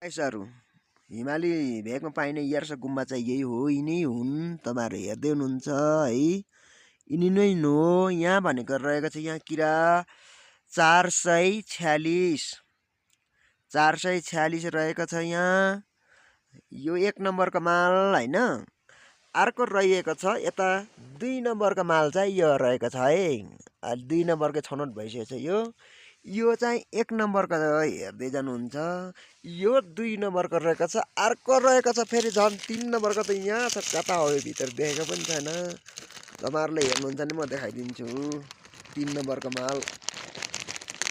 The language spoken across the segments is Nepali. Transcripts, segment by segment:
गाइसहरु हिमाली भेगमा पाइने यार्स गुम्बा चाहिँ यही हो, यिनै हुन्। तपाईहरु हेर्दै हुनुहुन्छ है, यिनी नै हो। यहाँ भनेको रहेको छ यहाँ किरा 446 446 रहेको छ यहाँ। यो 1 नम्बरको माल हैन। अर्को रहेको छ यता 2 नम्बरको माल चाहिँ यो रहेको छ है। 2 नम्बरको छनौट भइसकेको छ यो चाहिँ 1 नम्बरको हेर्दै जानुहुन्छ। यो 2 नम्बरको रहेको छ। अर्को रहेको छ फेरि झन् 3 नम्बरको त यहाँ छ, कता हो यो भित्र देखेको पनि छैन। तपाईहरुले हेर्नुहुन्छ नि म देखाइदिन्छु। 3 नम्बरको माल,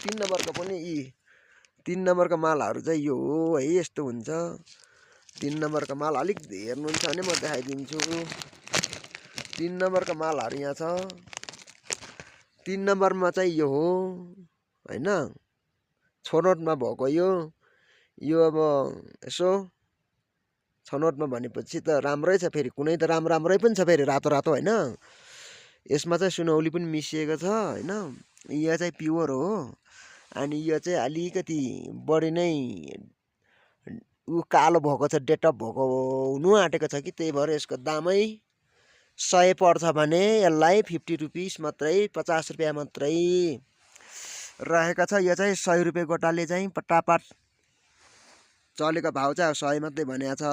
3 नम्बरको पनि 3 नम्बरको मालहरु चाहिँ यो हो है, यस्तो हुन्छ। 3 नम्बरको माल अलिक हेर्नुहुन्छ भने म देखाइदिन्छु। 3 नम्बरको मालहरु यहाँ छ। 3 नम्बरमा चाहिँ यो हो हैन, छनौटमा भएको यो अब यसो छनौटमा भनेपछि त राम्रै छ। फेरि कुनै त राम्रै पनि छ फेरि रातो रातो हैन। यसमा चाहिँ सुनौली पनि मिसिएको छ हैन। यो चाहिँ प्योर हो अनि यो चाहिँ अलिकति बढी नै कालो भएको छ, डेट अफ भएको हुनु आँटेको छ कि, त्यही भएर यसको दामै 100 पर्छ भने यसलाई 50 रुपीस मात्रै, 50 रुपैयाँ मात्रै रहेको छ। यो चाहिँ 100 रुपैयाँ गोटाले चाहिँ पटापट चलेको भाउ चाहिँ 100 मात्रै भनेको छ।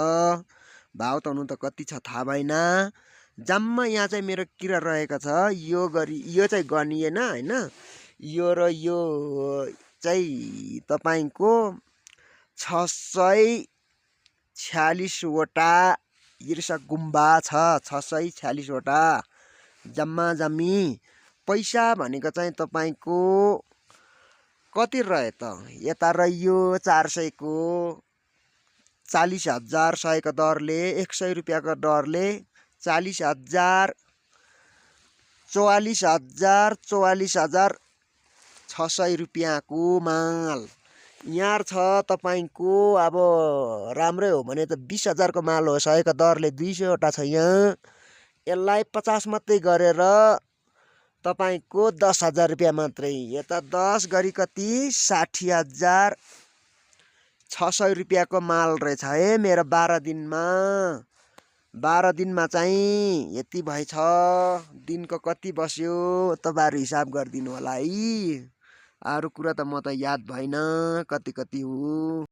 भाउ त हुनु त कति छ थाहा भएन। जम्मा यहाँ चाहिँ मेरो किरा रहेको छ। यो चाहिँ गनिएन हैन। यो र यो चाहिँ तपाईको 646 वटा ईर्षा गुम्बा छ। 646 वटा जम्मा जम्मी। पैसा भनेको चाहिँ तपाईको कति रह्यो त, यता रह्यो 400 को 40,000 100 को दरले, 100 रुपैयाँको दरले 40,000 44,600 रुपैयाँको माल यहाँ छ तपाईको। अब राम्रै हो भने त 20,000 को माल हो। 100 को दरले 200 वटा छ यहाँ। यसलाई 50 मात्रै गरेर तपाईको 10,000 रुपैयाँ मात्रै। यता 10 गरी कति 60,600 रुपैयाँको माल रहेछ है मेरो 12 दिनमा। 12 दिनमा चाहिँ यति भएछ। दिनको कति बस्यो तपाईहरु हिसाब गरिदिनु होला है। अरु कुरा त म त याद भएन कति कति हो।